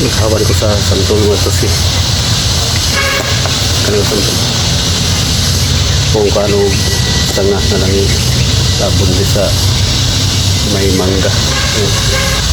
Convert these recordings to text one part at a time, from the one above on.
Naghawa ko sa santol nga to si kanang santol. Kung paano sanga na lang tabon di sa may mangga. Ayan.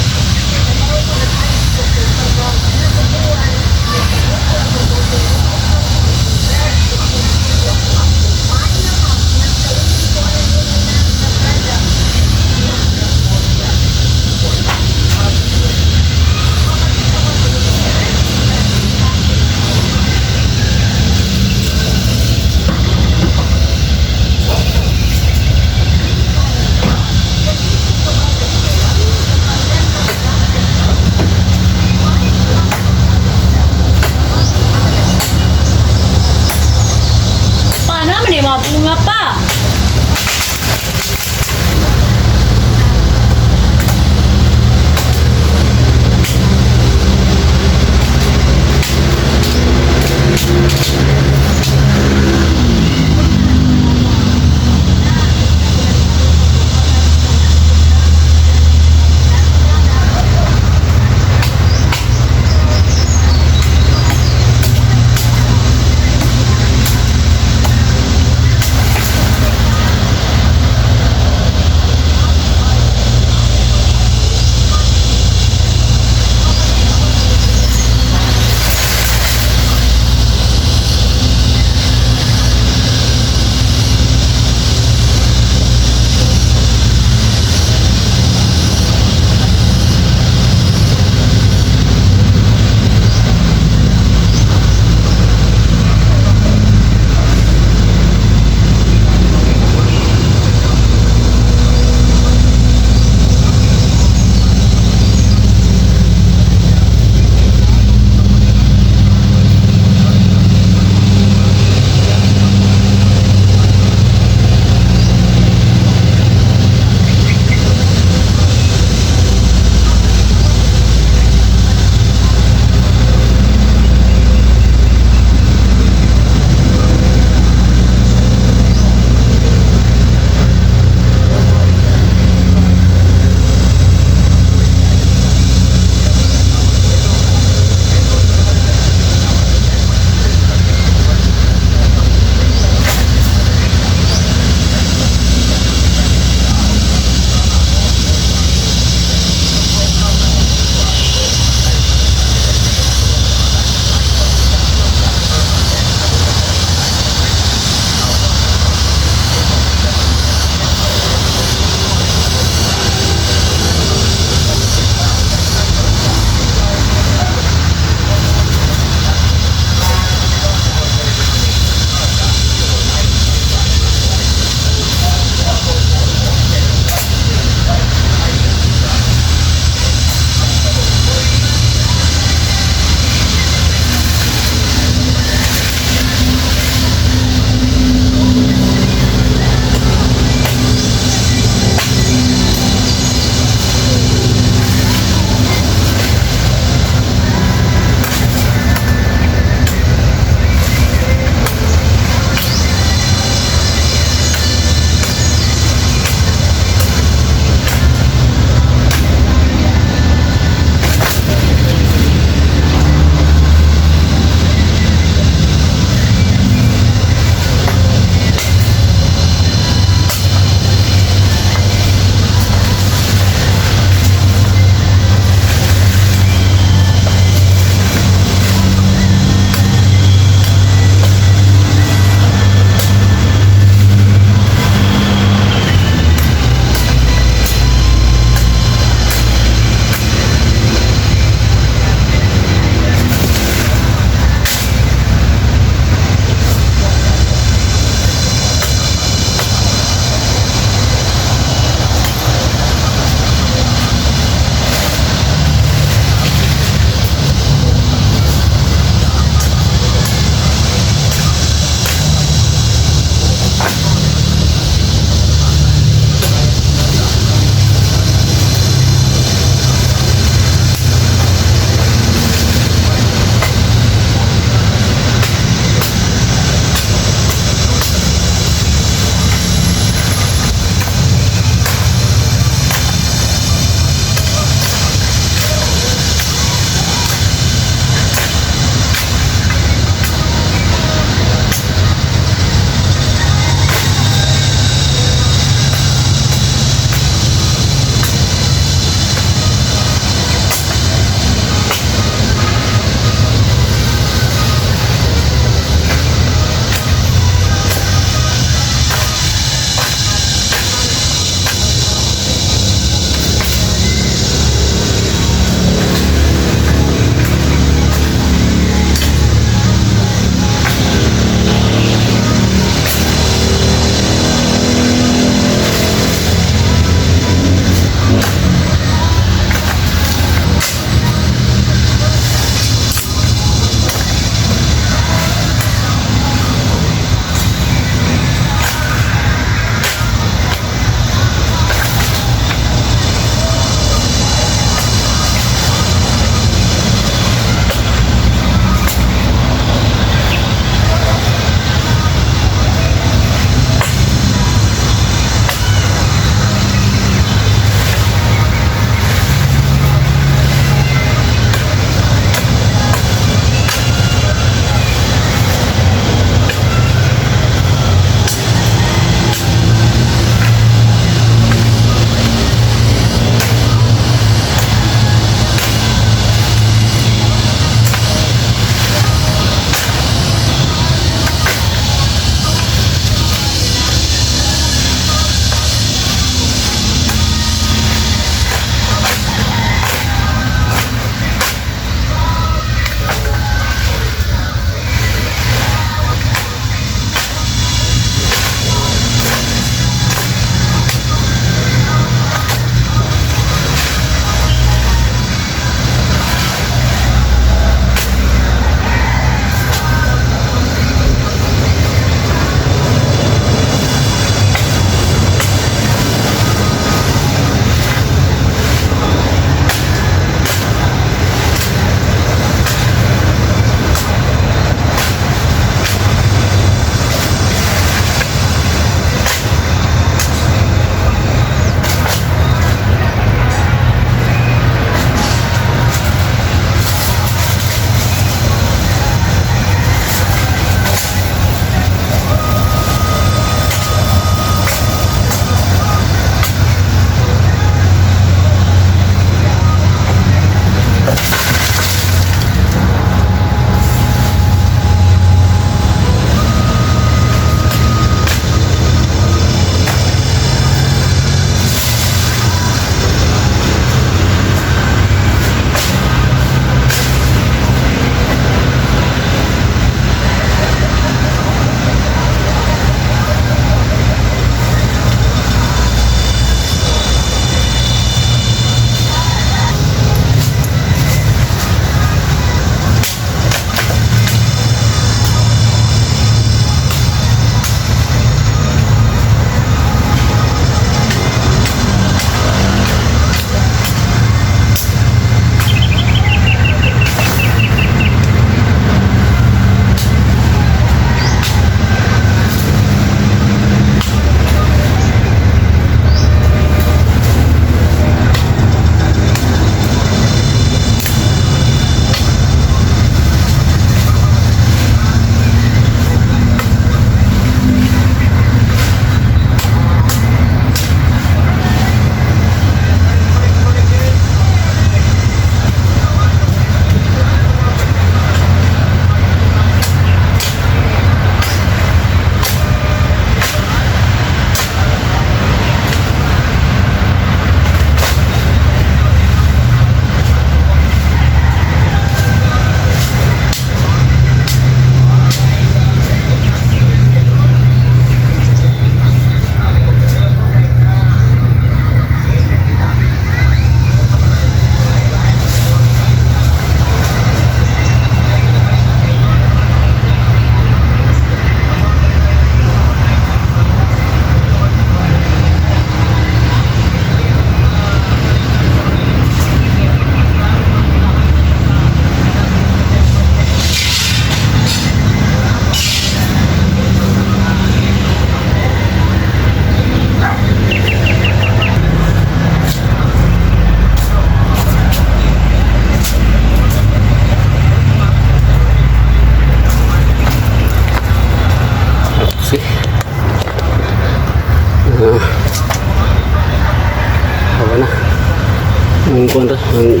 Ang kuan ra, ang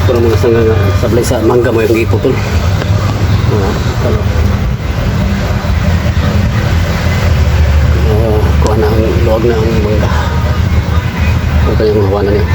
puro mga sanga nga sablay sa mangga mo yung giputol. Kalo. Kuan na ang luwag na ang mangga. Ang kanyang hawanan niya.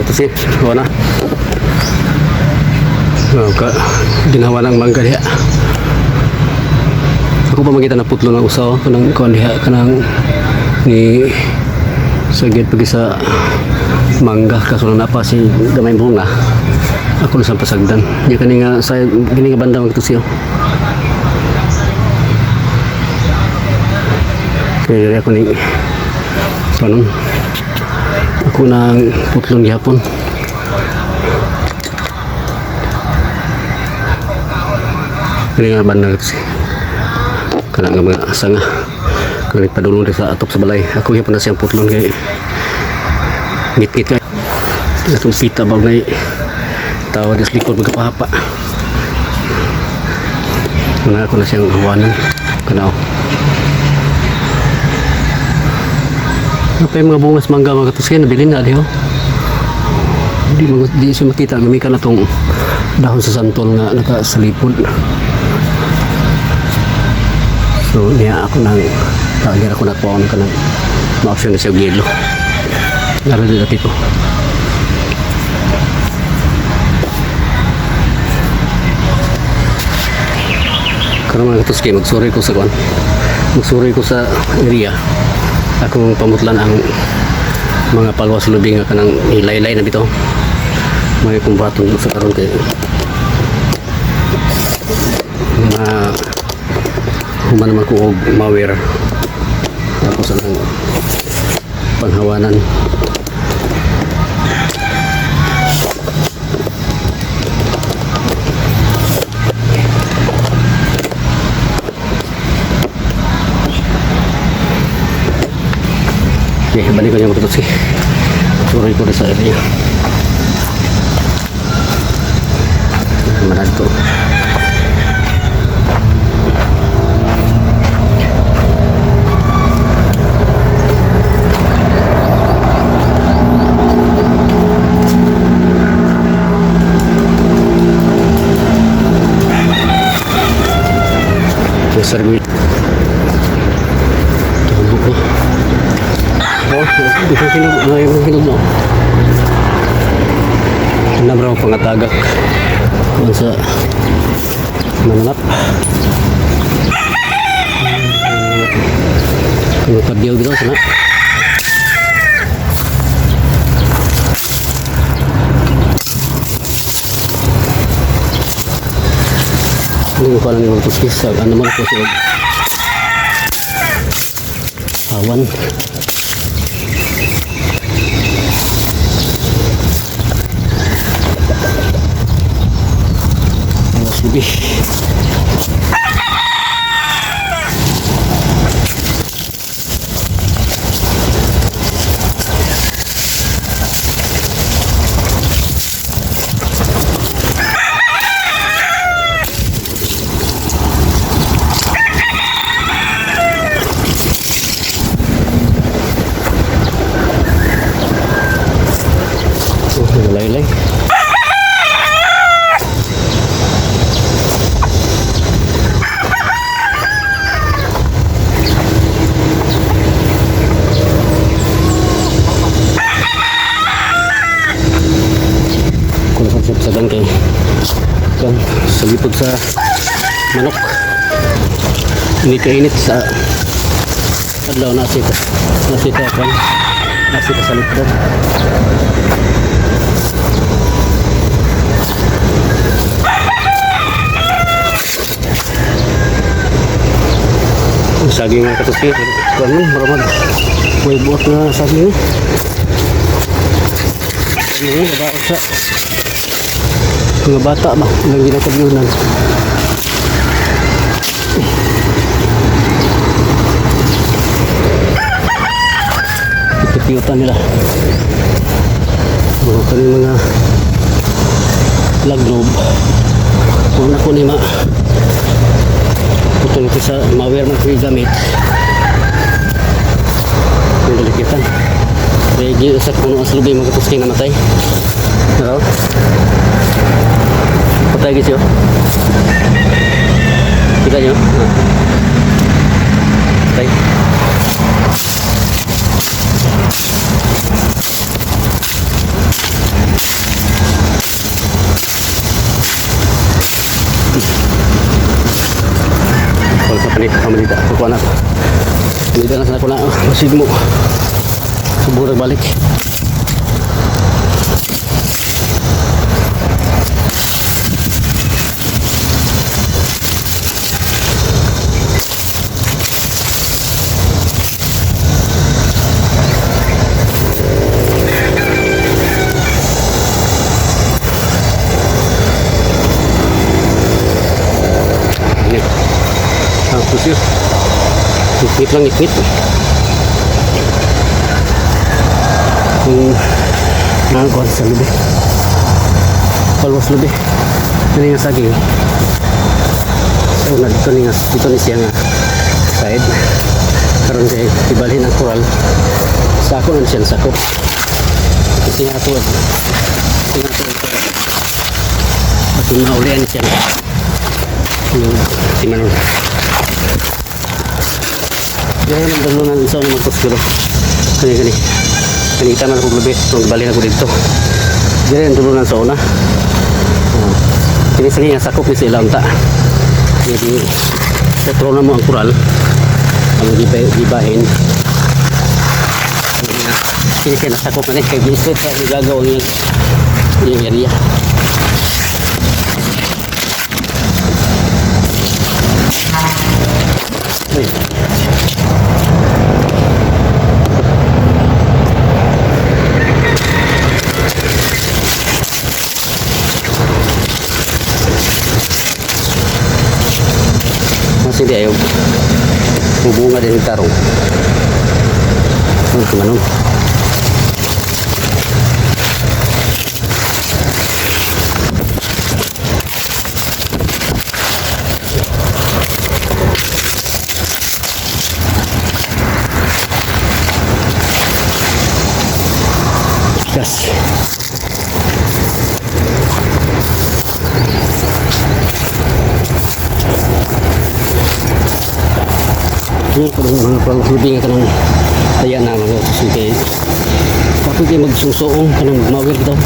Katusi, wala. Oh, ka ginawa ng mangga diha. Ako pa makita na putlo ng usaw kanang kuan diha, kanang ni sa gate pagi sa mangga, kaso na pa si gamay bunga. Ako na sa pasagdan. Nya kani nga sa kini nga banda, mga katusi, oh. Kaya diri ako ni kanon ako nang putlon gihapon. Kini nga banda kasi kana nga mga sanga kani padulong rin sa atop sa balay. Ako gihapon na siyang putlon kay ngit-ngit kay atong pita ba ngay tawa sa likod magkapahapa na. Ako na siyang hawanan kana, oh. Ano pa yung mga bungas mangga, mga katusin, nabilin na diho. Di siya makita, gamikan na tong dahon sa santol nga nakasalipod. So niya ako nang tagir ako nakuha ko ng ma-option na siya og yelo. Laro di dapit ko. Karon, mga katuski, magsuri ko sa kuan. Magsuri ko sa area. Akong pamutlan ang mga palwas lubi nga kanang ilaylay na bitaw. May kumbaton sa karon kay ma human naman ko og mawer, tapos ang panghawanan. Okay, balik ko niya, mga katuski. Tuloy ko na sa area. Marag to. Yes, sir. Tubo ko. Oh, di ko hinog, ay, hinog mo. Nabra ko pangatagak. Kuan sa mananap. Kung kadyaw gito sana. Hindi ko alam yung tuskis. Ano man ako siya. Awan. Alas lebih. Oh, naglaylay. Kung saan sa kay kan sa lipod sa manok. Init kainit sa adlaw na sita. Nasita kan. Nasita sa likod. Ang saging, mga katuski. Kuan man, maramag. May buot na saging ni. Ano ba sa mga bata ba? Ilang ginakabyunan. Pipiyutan nila. Mga kaning mga laglob. Kung ako ni ma putol ko sa mawer man ko gamit. Kung dalikitan. Kaya sa puno ang slubi, mga katuski, namatay. Pero patay guys yun. Kita nyo? Ah. Patay. Kani pamalita ko na. Pamalita na sa ko na. Masig mo. Subong balik. Ini. Ah, kusir. Ngit lang, ngit. Kung nakakuha sa lubi. Almost lubi. Ano yung saging? So, na dito ni dito ni siya nga side. Karon kay ibalhin ang koral. Sako na siya sakop. Kasi nga tuod. Kasi nga tuod. Pati maulian siya. Yung timanon. Diyan naman dalo sa naman ko siguro. Kani kani. Kani kita man ko lubi, kung bali na ko dito. Diyan ang dulunan sa una. Ah. Kini sa nga sakop ni sila unta. Jadi petro na mo ang kural. Ang gibahin. Kini siya nasakop na ni kay bisit sa gagaw ang iyang area. Uy. Masih di ayo. Bubunga din tarong. Ano tumanon? Gas. Yun ko mga palubing ka ng kaya na mga kay kapag kayo magsungsuong ka ng mawir daw,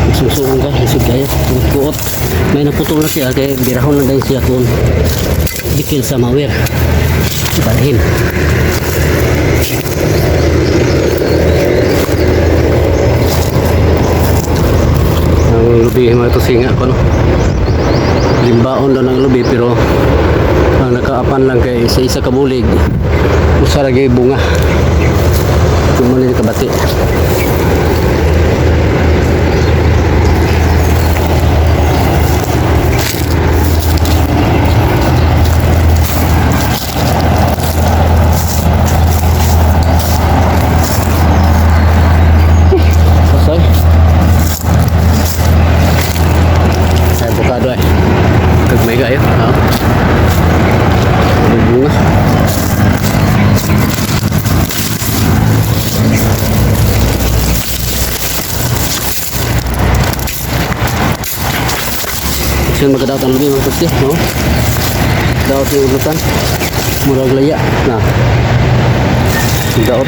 magsungsuong ka lisod kayo kuot, may naputol na siya kay birahon lang dahil siya kung dikil sa mawir ibalhin. Ang lubi mga tusinga ko, no, limbaon daw ng lubi, pero ang nakaapan lang kay sa isa ka bulig, usa ra gyud bunga. Mo ni kabati. Pasay. Ay, avocado ay. Kagmay kayo. Ha? May bunga. Siya magkadaot ang lubi mga kusti, no? Daot yung ulutan. Murag laya. Na. Daot.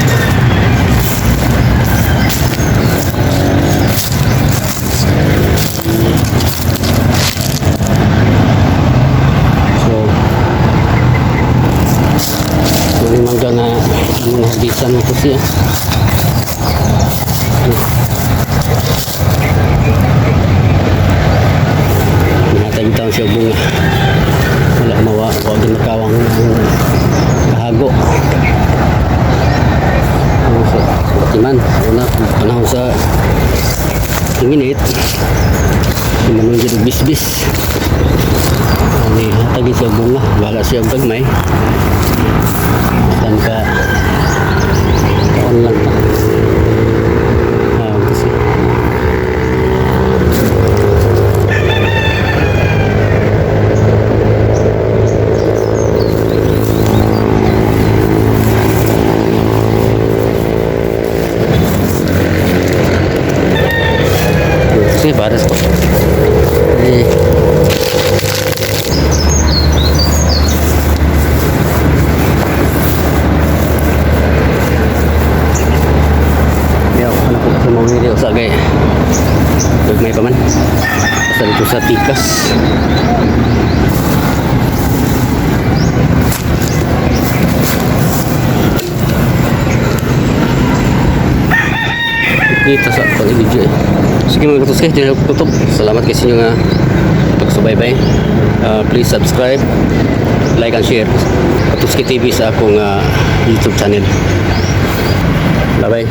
So, yung mangga nga mga harbisan mga kusti, ah. Nahatag taon siya bunga. Wala mawa, wag din makawang kahago. Ano sa batiman, una panahon sa tinginit. Hindi jud og bisbis. Ani hatag siya bunga, wala siya gagmay. Tan ka taon lang ta. Ah, kasi kasi baras ko. Eh. Yaw, ano ko sa mawiri o sa agay. Gagmay pa man. Basta dito sa tikas. Ngit-ngit sa pag-video eh. Sige, mga katuske, dili ko kutob. Salamat kay sa inyo nga pagsubaybay. Please subscribe, like and share Katuski TV sa akong YouTube channel. Bye bye.